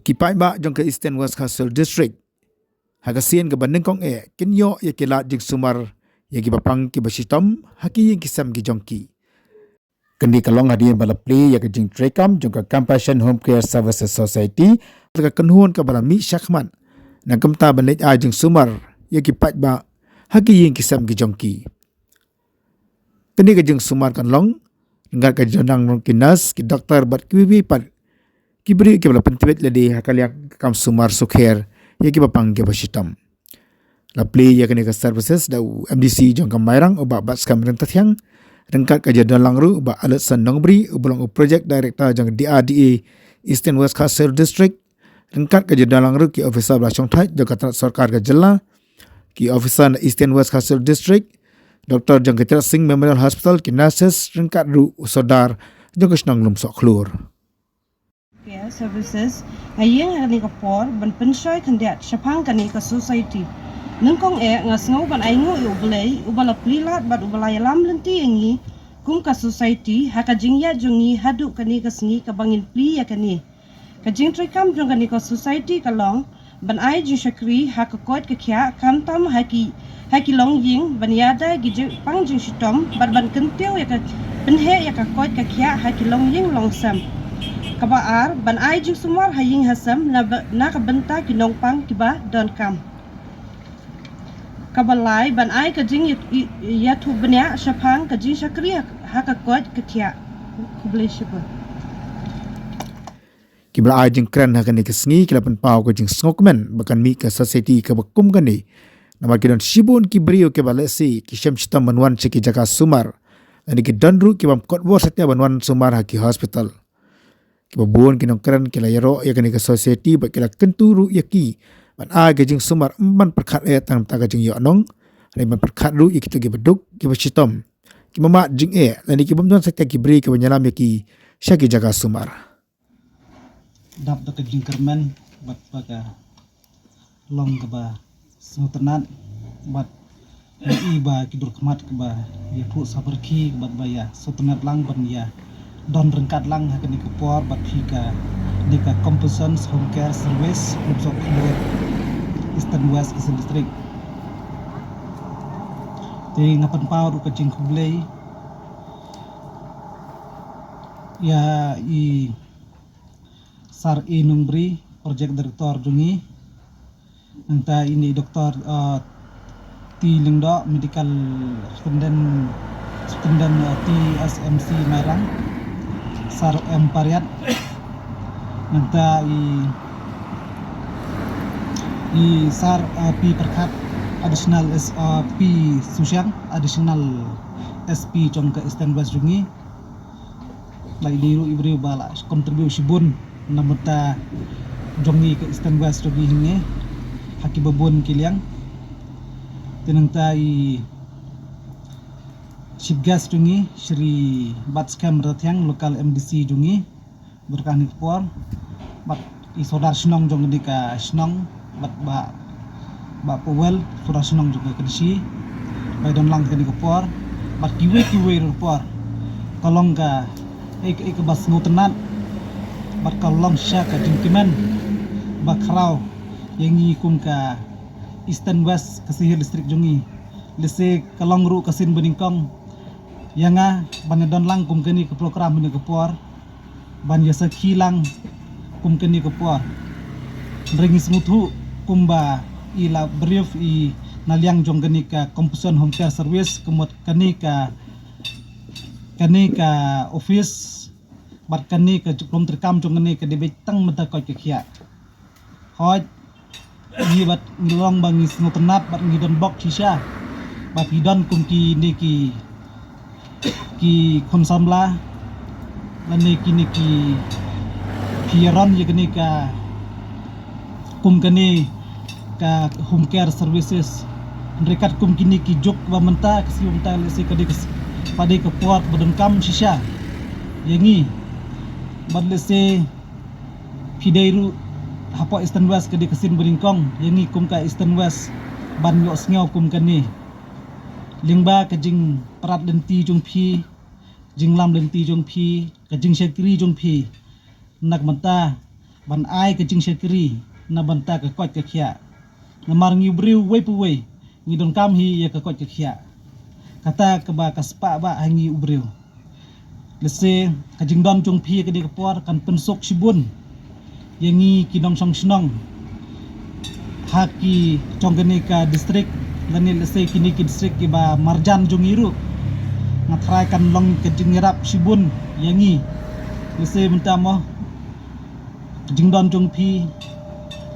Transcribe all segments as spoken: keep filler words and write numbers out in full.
Ki paidbah jong ka Eastern West Khasi Hills District ha ka sien kaba nyngkong eh kin ïoh ïa ki lad jingsumar ïa kiba pang kiba shitom ha ki ïing ki sem ki jong ki. Kane ka long hadien ba la plie ïa ka jingtreikam jong ka Compassion Home Care Services Society, ka kynhun kaba la mih shakhmat na ka bynta ban leit ai jingsumar ïa ki paidbah ha ki ïing ki sem ki jong ki. Kane ka jingsumar kan long ryngkat ka jingdonlang ruh ki nurse, ki doktor bad kiwei kiwei pat ki briew kiba la pyntbit lade ha ka liang ka kam sumar sukher ïa kiba pang kiba shitom. La plie ïa kane ka services da u M D C jong ka Mairang, u Bah Batskhem Ryntathiang, ryngkat ka jingdonlang ruh u Bah Aletson Nongbri, uba long u Project Director jong D R D A Eastern West Khasi Hills District, ryngkat ka jingdonlang ruh ki officer ba la shongthait jong ka tnat sorkar ka jylla, ki officer na Eastern West Khasi Hills District, doktor jong ka Chetshah Singh Memorial Hospital, ki nurses, ryngkat ruh u sordar jong ka shnong Lumsohkhlur. Care services ha ïing ha kane ka por ban pynshoi khyndiat shaphang kane ka society. Nyngkong eh nga sngew ban ainguh ïa U Blei uba la plie lad bad uba la ïalam lynti ïa ngi kum ka society ha ka jingïaid jong ngi haduh kane ka sngi kaba ngin plie ïa kane. Ka jingtreikam jong kane ka society ka long ban ai jingshakri ha ka koit ka khiah, khamtam ha ki, ha ki longïing, ban ïada ki jingpang jingshitom bad ban kyntiew ïa ka, pynheh ïa ka koit ka khiah ha ki longïing longsem. Kaba ar, ban ai jingsumar ha ïing ha sem na ba, na ka bynta ki nongpang kiba donkam. Kaba lai, ban ai ka jing ïa, ïa, ïathuh bniah shaphang ka jingshakri ha, ha ka koit ka khiah. Khublei shibun. Kiba la ai jingkren ha kane ka sngi ki la pynpaw ka jingsngewkmen ba kan mih ka society kaba kum kane, namar ki don shibun ki briew kiba lehse ki shem shitom ban wan sha ki jaka sumar, lane ki don ruh ki bym kot bor satia ban wan sumar ha ki hospital. Kiba bun ki nongkren ki la ïaroh ïa kane ka society bad ki la kyntu ruh ïa ki ban ai ka jingsumar, ym ban pyrkhat eh tang mynta ka jingïohnong, hynrei ban pyrkhat ruh ïa kito kiba duk, kiba shitom, ki mad jingeh, lane ki bym don satia ki briew kiban ïalam ïa ki sha ki jaka sumar. Dap da ka jingkyrmen bad ba ka long kaba sngewtynnat bad ngi i ba ki dur khmat kaba ïathuh sabarki bad ba ïa sngewtynnat lang ban ïa don ryngkat lang ha kane ka por bad phi kane ka Compassion Home Care Service Lumsohkhlur, Eastern West Khasi Hills District. Te nga pynpaw ruh ka jingkhublei ïa i Sar A Nongbri, Project Director jong ngi. Nangta ine i Doktor, uh, T Lyngdoh, Medical Superintendent, Superintendent, uh, T S M C Mairang. Sar M Pariat. Nangta i, i Sar, uh, P Pyrkhat, Additional S, uh, P Susiang, Additional S P jong ka Eastern West jong ngi. Ba ine ruh i briew ba la contribute shibun na bynta jong ngi ka Eastern West jong ngi hangne ha kiba bun ki liang. Te nangta i chief guest jong ngi, Shri Batskhem Ryntathiang, local M D C jong ngi, bad kane ka por bad i sordar shnong jong kane ka shnong, bad ba, ba Powell, sordar shnong jong ka Kynshi, ba i don lang kane ka por, bad kiwei kiwei ruh por. Ka long ka, eh, eh, kaba sngewtynnat bad ka long shisha ka jingkmen ba khraw ïa ngi kum ka Eastern West Khasi Hills District jong ngi. Lehse ka long ruh ka sien banyngkong ïa nga ban ïa don lang kum kane ka program kane ka por, ban ïa sakhi lang kum kane ka por. Hynrei ngi sngewthuh kumba i la brief i na liang jong kane ka Compassion Home Care Service, ka mut kane ka, kane ka office bad kane ka jingpyntrei kam jong kane ka dei beit tang mynta koit ka khiah. Hooid, ngi bad ngi long ba ngi sngewtynnat bad ngi don bok shisha ba phi don kum kine ki, ki khun samla lane kine ki, phi ïaron ïa kane ka, kum kane ka home care services. Hynrei katkum kine ki juk ba mynta, ka sngi ba mynta, lehse ka dei ka s-, ka dei ka por ba donkam shisha ïa ngi. Bad lehse phi dei ruh hapoh Eastern West, ka dei ka sien banyngkong ïa ngi kum ka Eastern West ban ïohsngew kum kane. Lyngba ka jingpyrkhat lynti jong phi, jinglam lynti jong phi, ka jingshakri jong phi, na ka bynta ban ai ka jingshakri na bynta ka koit ka khiah. Namar ngi u briew uwei pa uwei ngi donkam hi ïa ka koit ka khiah. Kata kaba ka spah bah ha ngi u briew. Lehse ka jingdon jong phi ïa kane ka por kan pynsuk shibun ïa ngi ki nongshong shnong ha ki jong kane ka district lane lehse kine ki district kiba marjan jong ngi ruh. Nga tharai kan long ka jingïarap shibun ïa ngi. Lehse mynta mo ka jingdon jong phi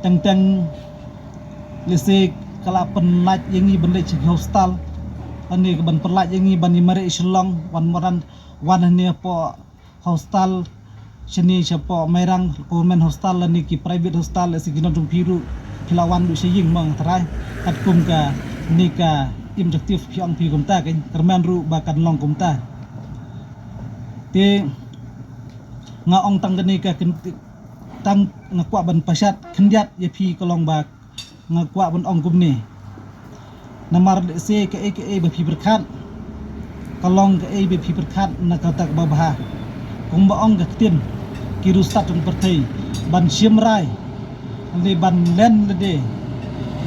teng teng lehse ka la pynlait ïa ngi ban leit sha ki hostel. Lane ka ban pynlait ïa ngi ban ïa mareh Shillong wan madan wan hangne hapoh hostel shane shapoh Mairang government hostel lane ki private hostel lehse ki nong jong phi ruh phi la wan duh sha ïing mo nga tharai. Katkum kane ka im jong phi phi ong phi kumta ka kyrmen ruh ba kan long kumta. Te nga ong tang kane ka kynti tang nga kwah ban pashat khyndiat ïa phi ka long ba nga kwah ban ong kumne. Namar lehse kaei kaei ba phi pyrkhat ka long kaei ba phi pyrkhat na kata kaba bha. Kumba ong ka ktien ki riewstad jong pyrthei ban shim rai lane ban len lade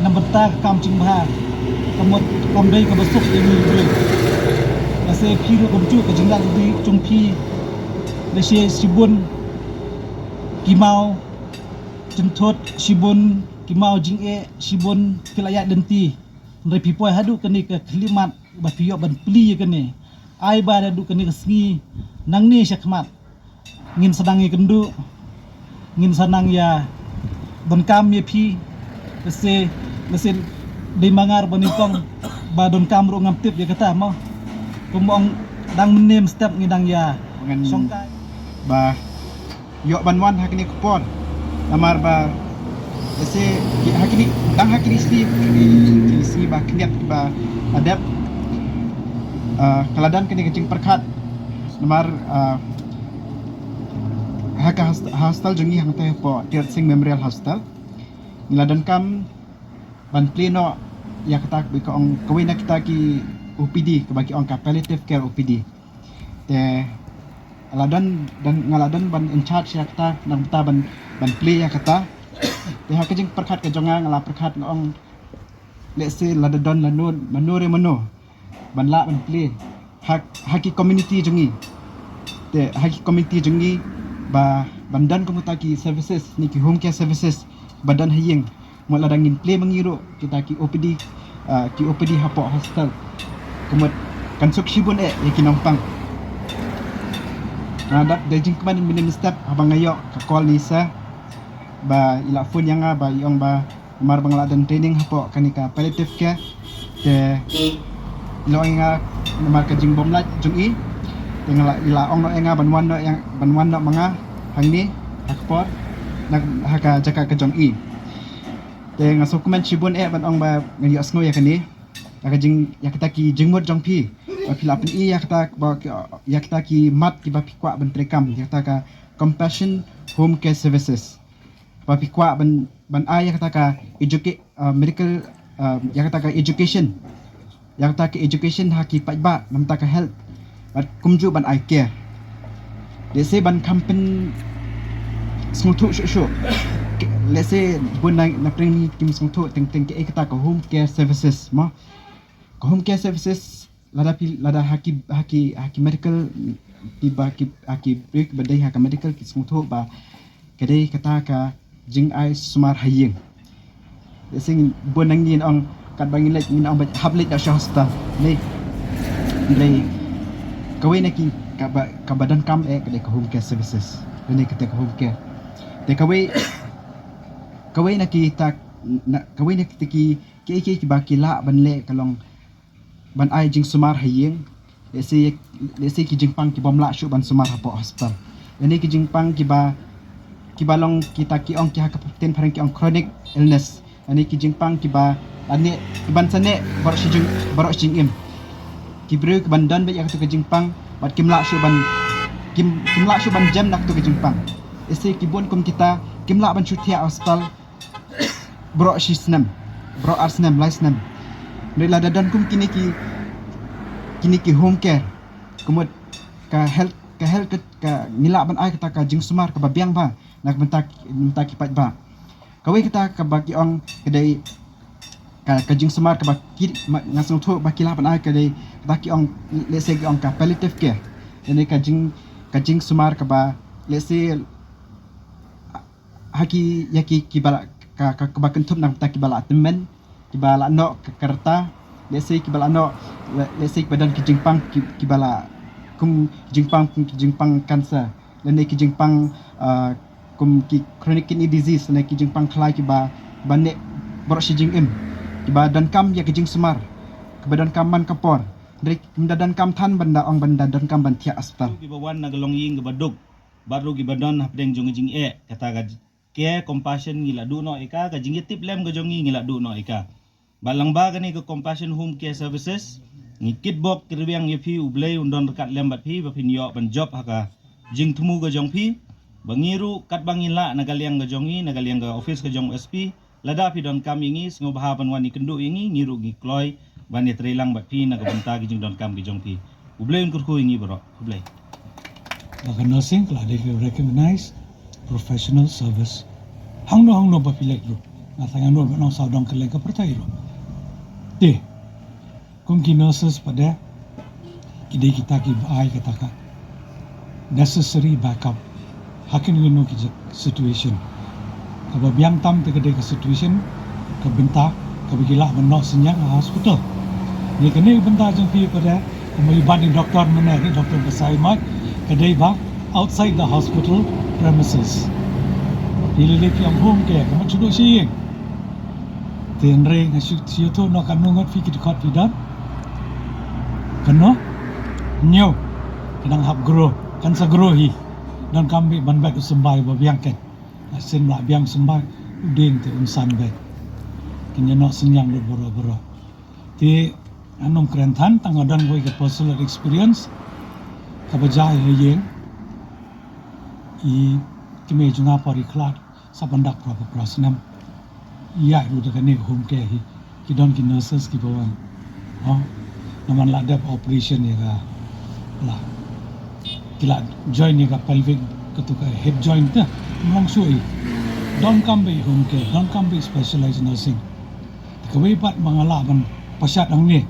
na bynta ka kam jingbha ka mut kam dei kaba suk ïa ngi briew. Lehse phi ruh kumjuh ka jingdon jong phi lehse shibun ki maw jynthut shibun ki maw jingeh shibun phi la ïaid lynti. Hynrei phi poi haduh kane ka khyllipmat ba phi ïoh ban plie ïa kane. Ai ba haduh kane ka sngi nangne shakhmat ngin sa nang ïakynduh ngin sa nang ïa donkam ïa phi. Lehse lehse dei ma nga ruh ba nyngkong ba donkam ruh ngam tip ïa kata mo. Kumba ong dang mynne mynstep ngi dang ïa shongkai ba ïoh ban wan ha kane ka por. Namar ba lehse ha kine dang ha kine sngi kine sngi ba khyndiat ba la dep ka la don kane ka jingpyrkhat. Namar ha ka hostel jong ngi hangta hapoh Tirot Sing Memorial Hostel ngi la donkam ban plie noh ïa kata kaba ka ong kawei na kita ki O P D kaba ki ong ka palliative care O P D. Te nga la don nga la don ban in charge ïa kata na bynta ban ban plie ïa kata. Te ha ka jingpyrkhat ka jong nga nga la pyrkhat nga ong lehse lada don lano mano re mano ban lah ban plie ha ha ki community jong ngi. Te ha ki community jong ngi ba ban don kum kita ki services ne ki home care services ba don ha ïing. Mut lada ngin plie ma ngi ruh kita ki O P D ki O P D hapoh hostel. Kumut kan suk shibun eh ïa ki nongpang. Nga dap da jingkmen mynne mynstep haba nga ïoh ka call ne sa ba i la phone ïa nga ba i ong ba namar ba nga la don training hapoh kane ka palliative care. Te i la ong ïa nga namar ka jingbymlait jong i te nga la i la ong noh ïa nga ban wan noh ïa ban wan noh ma nga hangne ha ka por na ha ka jaka ka jong i. Te nga sngewkmen shibun eh ban ong ba nga ïohsngew ïa kane ïa ka jing ïa kata ki jingmut jong phi ba phi la pyni ïa kata ba ïa kata ki mat kiba phi kwah ban treikam ïa kata ka Compassion Home Care Services. Ba phi kwah ban ban ai ïa kata ka educate medical ïa kata ka education ïa kata ka education ha ki paidbah na bynta ka health bad kumjuh ban ai care. Lehse ban kham pynsngewthuh shuh shuh lehse bun na pyrshang kim sngewthuh teng teng kaei kata ka home care services mo. Ka home care services lada phi lada ha ki ha ki ha ki medical ki ba ki ha ki briew ba dei ha ka medical ki sngewthuh ba ka dei kata ka jingai sumar ha ïing. Lehse bun na ngi ngin ong katba ngin leit ngin ong ba hap leit da sha hospital ne. Hynrei kawei na ki kaba kaba donkam eh ka dei ka home care services. Lane kata ka home care te kawei kawei na ki ta kawei na ki ki ki ba ki lah ban leh ka long ban ai jingsumar ha ïing. Lehse lehse ki jingpang ki bym lah shuh ban sumar hapoh hospital. Lane ki jingpang kiba kiba long kita ki ong ki ha ka ktien phareng ki ong chronic illness. Lane ki jingpang kiba lane kiban sa neh baroh shi jing baroh shi jingim. Ki briew kiban don beit ïa kata ka jingpang bad kim lah shuh ban kim kim lah shuh ban jem na kata ka jingpang. Lehse ki bun kum kita kim lah ban shu thiah hospital baroh shi snem baroh ar snem lai snem. Hynrei lada don kum kine ki kine ki home care kumut ka health ka health ka ngi lah ban ai kata ka jingsumar kaba biang ba Na ka bynta, bynta ki paidbah. Kawei kata kaba ki ong ka dei ka, ka jingsumar kaba ki, ma, nga sngewthuh ba ki lah ban ai ka dei kata ki ong, let's say ki ong ka palliative care. Lane ka jing, ka jingsumar kaba, let's say, ha ki, ïa ki, kiba la, ka, ka, kaba kynthup na ka bynta kiba la tymmen, kiba la noh ka, ka rta, let's say kiba la noh, le-, let's say kiba don ki jingpang ki, kiba la kum jingpang, kum ki jingpang cancer, lane ki jingpang, ah, kum ki chronic kidney disease, lane ki jingpang khlai kiba, ba neh baroh shi jingim, kiba donkam ïa ka jingsumar kaba donkam man ka por. Hynrei kim da donkam than ban da ong ban da donkam ban thiah aspatal. Kiba wan na ka longïing kaba duk, bad ruh kiba don hapdeng jong ka jingeh, kata ka care compassion ngi la duh noh ïa ka, ka jingïatiplem ka jong ngi ngi la duh noh ïa ka. Bad lyngba kane ka Compassion Home Care Services, ngi kitbok kitrwiang ïa phi, U Blei un don ryngkat lem bad phi, ba phin ïoh ban jop ha ka jingthmu ka jong phi, ba ngi ruh katba ngi lah na ka liang ka jong ngi, na ka liang ka office ka jong S P, lada phi donkam ïa ngi, sngewbha ban wan ïakynduh ïa ngi, ngi ruh ngi kloi ban ïatreilang bad phi na ka bynta ki jingdonkam ki jong phi. U Blei un kyrkhu ïa ngi baroh. U Blei. Ba ka nursing ka la dei ka recognize professional service. Hangno hangno ba phi leit ruh. Nga tang nga nud ba nang sawdong kylleng ka pyrthei ruh. Te, kum ki nurses pat de, ki dei kita kiba ai kata ka necessary backup ha kino kino ki situation. Kaba biang tam te ka dei ka situation, ka bynta kaba ki lah ban noh synñiang ha hospital. Ngi kane ka bynta jong phi pat de, kumba i ban i doktor mynne, i doktor ba sai mat, ka dei ba outside the hospital premises. Phi lei lei phi ong home care, ka mut shu duh sha ïing. Te hynrei nga shu, shu ïathuh noh katno ngut phi ki dkhot phi don. Katno? Hynñiew. Ka dang hap grow, kan sa grow hi. Donkam beit ban bet u symbai ba biang ken. Lada sien la biang symbai, u dieng te un san beit. Kin ïa noh synñiang lut baroh baroh. Te ngan ym kren than, tang nga don kawei ka personal experience kaba jia ha ïing. I kmie jong nga por i khlad, sa ban dap phra phra snem. Ïa ruh da kane ka home care hi, ki don ki nurses kiba wan. Oh, namar la dep operation ïa ka, la, ki la join ïa ka pelvic, katu ka hip joint te. Ym long shuh i. Donkam beit home care, donkam beit specialized nursing. Te kawei pat ba nga lah ban pashat hangne,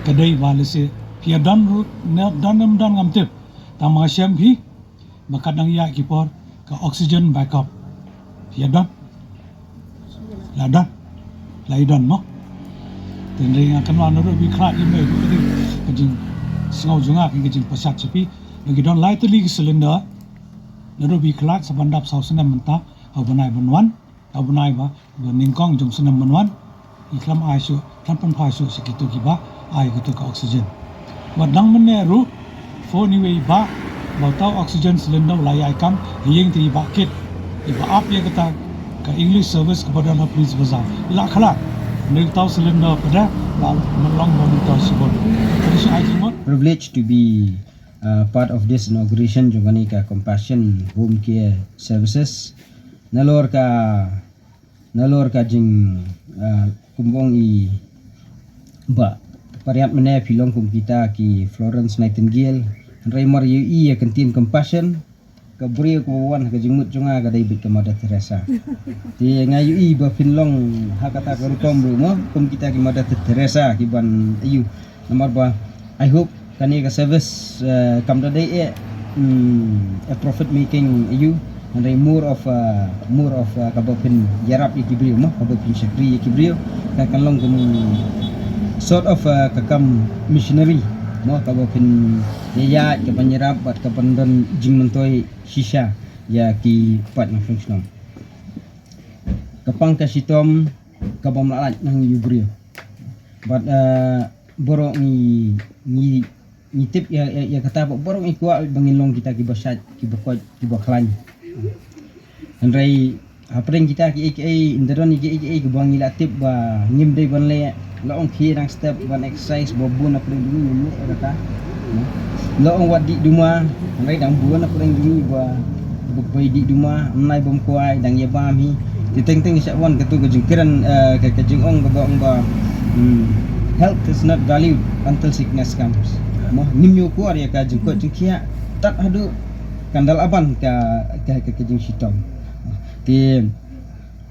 ka dei ba lehse phi ïa don ruh, ne don ne ym don ngam tip. Tang ba nga shem phi ba kat dang ïaid ki por ka oxygen backup phi ïa don. La don. La ïa don mo. Te hynrei nga kynmaw naduh ba i khlad i mei ruh ka dei ka jingsngew jong nga, ka jingpashat sha phi. Ba ki don lai tylli ki cylinder. Naduh ba i khlad sa ban dap saw snem mynta, ha u bnai ban wan, ha u bnai ba, ba nyngkong jong u snem ban wan, i khlem ai shuh, khlem pynphai shuh sha kito kiba ai kito ka oxygen. Bad dang mynne ruh, phone iwei i bah ba uta u oxygen cylinder u la ïai kam ha ïing te i bah kit, i bah ap ïa kata ka English service kaba don ha Police Bazar. I la khlad. Hynrei uta u cylinder pat de la long ba mynta shibun. Ka dei shu ai jingmut. Privilege to be, uh, part of this inauguration jong kane ka Compassion Home Care Services. Nalor ka, nalor ka jing, ah, kumba ong i bah Pariat mynne, phi long kum kita ki Florence Nightingale. Hynrei mar ïohi ïa ka ktien compassion, ka briew kaba wan ha ka jingmut jong nga ka dei beit ka Mother Teresa. Te nga ïohi ba phin long ha kata ka rukom ruh mo, kum kita ki Mother Teresa ki ban aiu. Namar ba, I hope kane ka service, eh, kam da dei eh, mm, a profit making aiu, hynrei more of, eh, more of, eh, kaba phin ïarap ïa ki briew mo, kaba phin shakri ïa ki briew, ka kan long kum sort of, eh, ka kam missionary mo, kaba phin ïaid, ka ban ïarap bad ka ban don jingmyntoi shisha ïa ki paid nongshong shnong. Ka pang ka shitom kaba ym lah lait na ïa u briew. Bad, eh, baroh ngi, ngi, ngi tip ïa, ïa, ïa kata ba baroh ngi kwah ba ngin long kita kiba shait, kiba koit, kiba khlaiñ. Hynrei hapdeng kita kiei kiei, ynda don kiei kiei kiba ngi la tip ba ngim dei ban leh, la ong khie dang step ban exercise ba bun hapdeng jong ngi, ngim leh ïa kata. La ong wat dih duma, hynrei dang bun hapdeng jong ngi ba, ba bai dih duma, ym nai bym kwai, dang ïa bam hi. Te teng teng shah wan katu ka jingkren, eh, ka, ka jingong kaba ong ba, hmm, health is not valued until sickness comes. Mo, ngim ïoh por ïa ka jingkoit jingkhiah tad haduh Kan da lah ban ka, ka, ka, ka jingshitom. Te,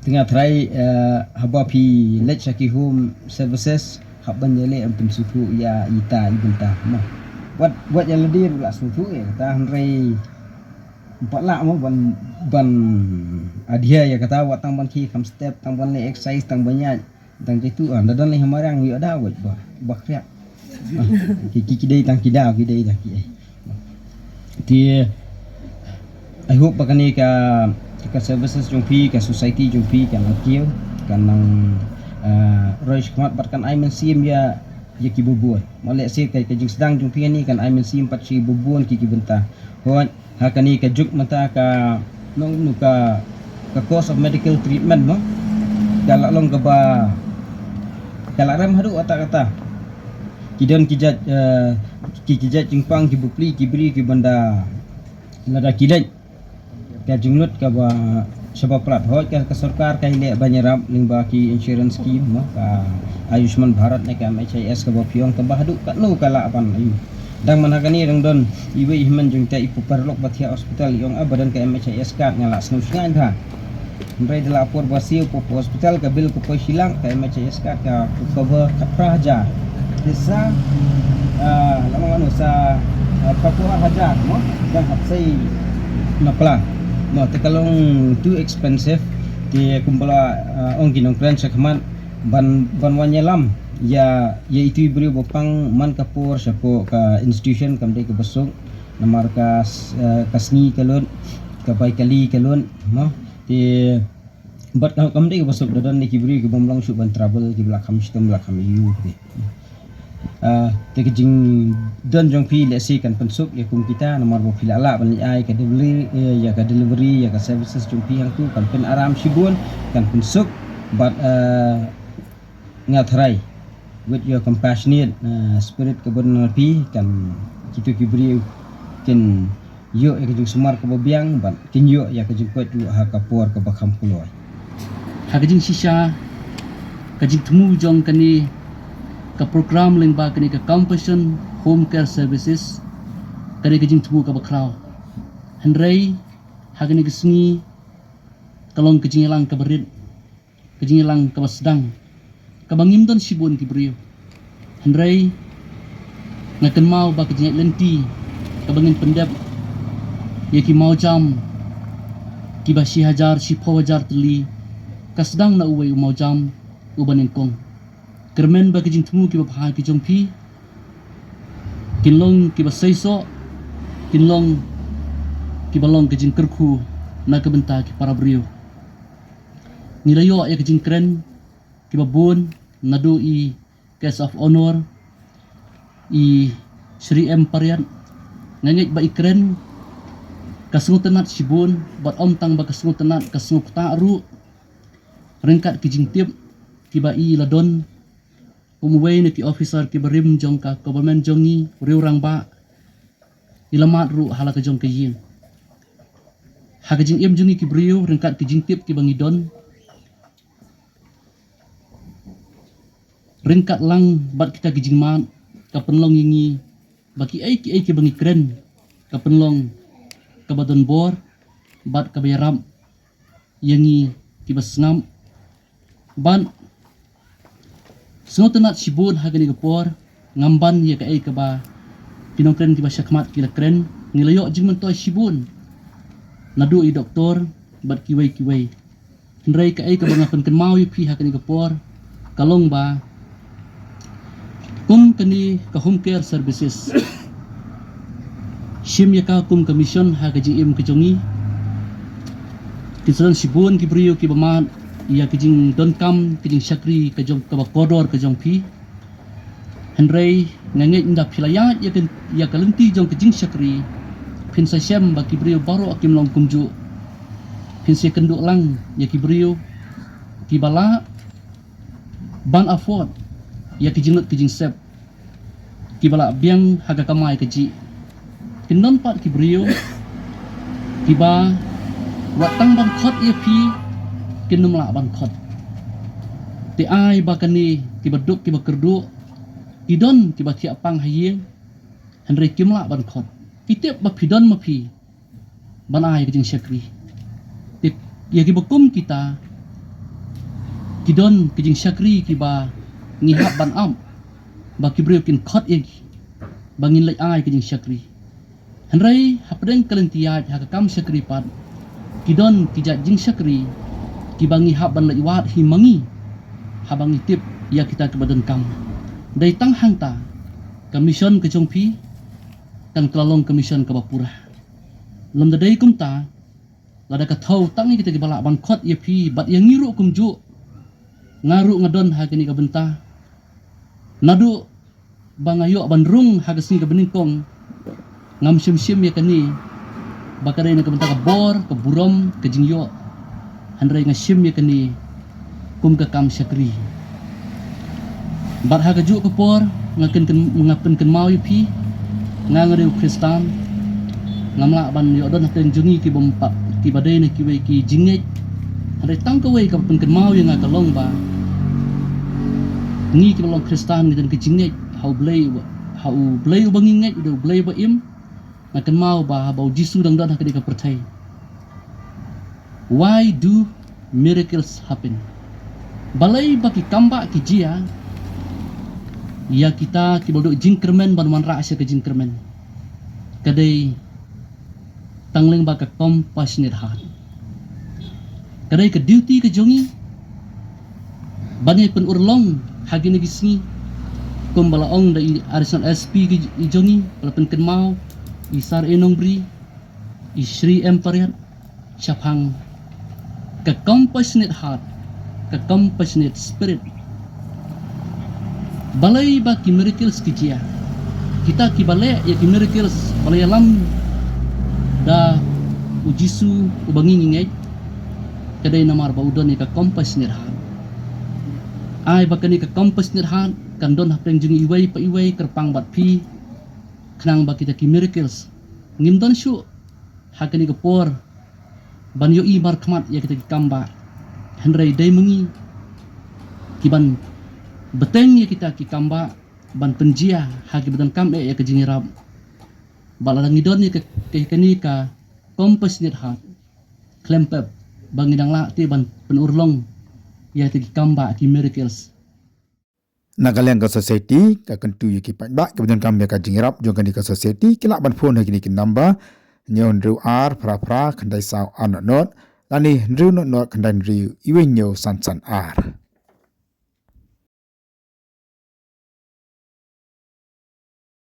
te nga tharai, eh, haba phi leit sha ki home services, hap ban ïaleh em pynsngewthuh ïa ita i bynta mo. Wat, wat ïa lade ruh lah sngewthuh ïa kata, hynrei ym pat lah mo ban, ban adhere ïa kata, wat tang ban khie kham step, tang ban leh exercise, tang ban ïaid. Tang kitu, ah, da don lei ha mariang ïoh da wet ba, ba khriat. Ah, ki, ki, ki dei tang ki daw, ki dei tang ki ei. Te, I hope ba kane ka, ka services jong phi, ka society jong phi, kan nang kiew, kan nang, ah, roi shakhmat bad kan ai mynsiem ïa, ïa ki babun. Mo lehse ka, ka jingsdang jong phi kane kan ai mynsiem pat sha ki babun ki, ki bynta. Hooid, ha kane ka juk mynta ka, nong, nu ka, ka cost of medical treatment mo. Ka la long kaba, ka la rem haduh katta katta. Ki don ki jait, eh, ki, ki jait jingpang, ki bapli, ki briew, ki ban da lada ki leit. Ka jinglut kaba shaba palat, hooid ka, ka sorkar ka ïaleh ban ïarap lyngba ki insurance scheme mo, ka Ayushman Bharat ne ka M H I S kaba phi ong, kaba haduh katno ka lah ban ïoh. Dang man ha kane dang don iwei i hynmen jong ita i paralok ba thiah hospital, i ong, ah, ba don ka M H I S card nga lah sngew shngaiñ bha. Hynrei da la por ba siew poi hospital, ka bill ka poi shi lak, ka M H I S card ka cover khatphra hajar. Te sa, ah, la ong ano sa, ah, khatphra hajar mo, dang hap sei na pla. Mo, te ka long too expensive. Te kumba la, ah, ong ki nongkren shakhmat, ban, ban wan ïalam ïa, ïa itu i briew ba pang man ka por shapoh ka institution kam dei kaba suk. Namar ka s-, eh, ka sngi ka lut, ka bai kali ka lut mo. Te bad ka, kam dei kaba suk, da don ne ki briew ki bym long shuh ban travel, kiba la kham shitom, la kham ïoh te. Ah, te ka jingdon jong phi lehse kan pynsuk ïa kum kita, namar ba phi la lah ban ai ka delivery, eh, ïa ka delivery, ïa ka services jong phi hangtu, kan pynaram shibun, kan pynsuk. Bad, eh, nga tharai with your compassionate, eh, spirit kaba don ha phi, kan kitu ki briew kin ïoh ïa ka jingsumar kaba biang, bad kin ïoh ïa ka jingkoit ruh ha ka por kaba kham kloi. Ha ka jingshisha, ka jingthmu jong kane ka program lyngba kane ka Compassion Home Care Services, kane ka jingthmu kaba khraw. Hynrei ha kane ka sngi ka long ka jingïalang kaba rit, ka jingïalang kaba sdang, kaba ngim don shibun ki briew. Hynrei nga kynmaw ba ka jingïaid lynti kaba ngin pyndep ïa ki mawjam kiba shi hajar, shiphew hajar tylli, ka sdang na uwei u mawjam uba nyngkong. Kyrmen ba ki jingthmu kiba bha ki jong phi kin long kiba seisoh, kin long kiba long ka jingkyrkhu na ka bynta ki para briew. Ngi la ïoh ïa ka jingkren kiba bun naduh i Guest of Honour, i Shri M Pariat. Nga ngeit ba i kren ka sngewtynnat shibun, bad ym tang ba ka sngewtynnat, ka sngewkta ruh, ryngkat ki jingtip kiba i la don kum uwei na ki officer kiba rim jong ka government jong ngi, u riew rangbah, i la mad ruh ha la ka jong ka ïing. Ha ka jingim jong ngi ki briew, ryngkat ki jingtip kiba ngi don, ryngkat lang bad kita ki jingmad, ka pynlong ïa ngi ba kiei kiei kiba ngi kren ka pynlong kaba don bor bad kaba ïarap ïa ngi kiba sngap. Bad sngewtynnat shibun ha kane ka por, ngam ban ïa kaei kaba ki nongkren kiba shakhmat ki la kren. Ngi la ïoh jingmyntoi shibun naduh i doktor bad kiwei kiwei. Hynrei kaei kaba nga pynkynmaw ïa phi ha kane ka por ka long ba kum kane ka home care services, shim ïa ka kum ka mission ha ka jingim ka jong ngi. Ki sa don shibun ki briew kiba mad ïa ka jingdonkam, ka jingshakri ka jong, kaba kordor ka jong phi. Hynrei nga ngeit ynda phi la ïaid ïa ka, ïa ka lynti jong ka jingshakri, phin sa shem ba ki briew baroh kim long kumjuh. Phin sa ïakynduh lang ïa ki briew kiba lah ban afford ïa ki jinglut ki jingsep kiba lah biang ha ka kamai kajih. Kin don pat ki briew kiba wat tang ban khot ïa phi kin ym lah ban khot. Te ai ba kane kiba duk kiba kyrduh, ki don kiba thiah pang ha ïing, hynrei kim lah ban khot. Ki tip ba phi don ma phi, ban ai ka jingshakri. Te ïa kiba kum kita ki don ka jingshakri kiba ngi hap ban ap ba ki briew kin khot ïa ki ba ngin leit ai ka jingshakri. Hynrei hapdeng ka lynti ïaid ha ka kam shakri pat ki don ki jait jingshakri kiba ngi hap ban leit wad hi ma ngi haba ngi tip ïa kita kiba donkam. Dei tang hangta ka mission ka jong phi kan ka la long ka mission kaba pura. Lymda dei kumta, lada ka thew tang ïa kita kiba lah ban khot ïa phi bad ïa ngi ruh kumjuh, nga ruh nga don ha kane ka bynta. Naduh ba nga ïoh ban rung ha ka sngi kaba nyngkong, ngam shym shim ïa kane ba ka dei na ka bynta ka bor, ka burom, ka jingïoh. Hynrei nga shim ïa kane kum ka kam shakri. Bad ha kajuh ka por nga kyn, kyn, nga pynkynmaw ïa phi, nga nga dei u Khristan, ngam lah ban ïoh don hapdeng jong ngi kiba ym pat, kiba dei na kiwei ki jingngeit. Hynrei tang kawei kaba pynkynmaw ïa nga ka long ba ngi kiba long Khristan ngi don ki jingngeit ha U Blei uba, ha U Blei uba ngi ngeit, U Blei uba im. Nga kynmaw ba haba U Jisu dang don ha kane ka pyrthei, why do miracles happen? Balei ba ki kambah ki jia ïa kita kiba duh jingkyrmen ban wanrah sha ka jingkyrmen? Ka dei tang lyngba ka compassionate heart. Ka dei ka duty ka jong ngi ban ïa pynurlong ha kine ki sngi, kumba la ong da i Additional S P ki, i jong ngi, ba la pynkynmaw i Sar E Nongbri, i Shri M Pariat, shaphang ka compassionate heart, ka compassionate spirit. Balei ba ki miracles ki jia? Kita kiba leh ïa ki miracles ba la ïalam da U Jisu uba ngi ngi ngeit, ka dei namar ba u don ïa ka compassionate heart. Ai ba kane ka compassionate heart kan don hapdeng jong iwei pa iwei, kyrpang bad phi, khnang ba kita ki miracles ngim don shuh ha kane ka por ban ïohi markhmat ïa kita ki kambah. Hynrei dei ma ngi ki ban bteng ïa kita ki kambah ban pynjia ha kiba donkam eh ïa ka jingïarap. Bad lada ngi don ïa ka, ka, kane ka compassionate heart, khlem pep ba ngi dang lah te ban pynurlong ïa kita ki kambah, ki miracles. Na ka liang ka society ka kyntu ïa ki paidbah kiba donkam ïa ka jingïarap jong kane ka society, ki lah ban phone ha kine ki number: hynñiew hynriew ar phra phra khyndai saw ar nod nod, lane hynriew nod nod khyndai hynriew iwei hynñiew san san ar.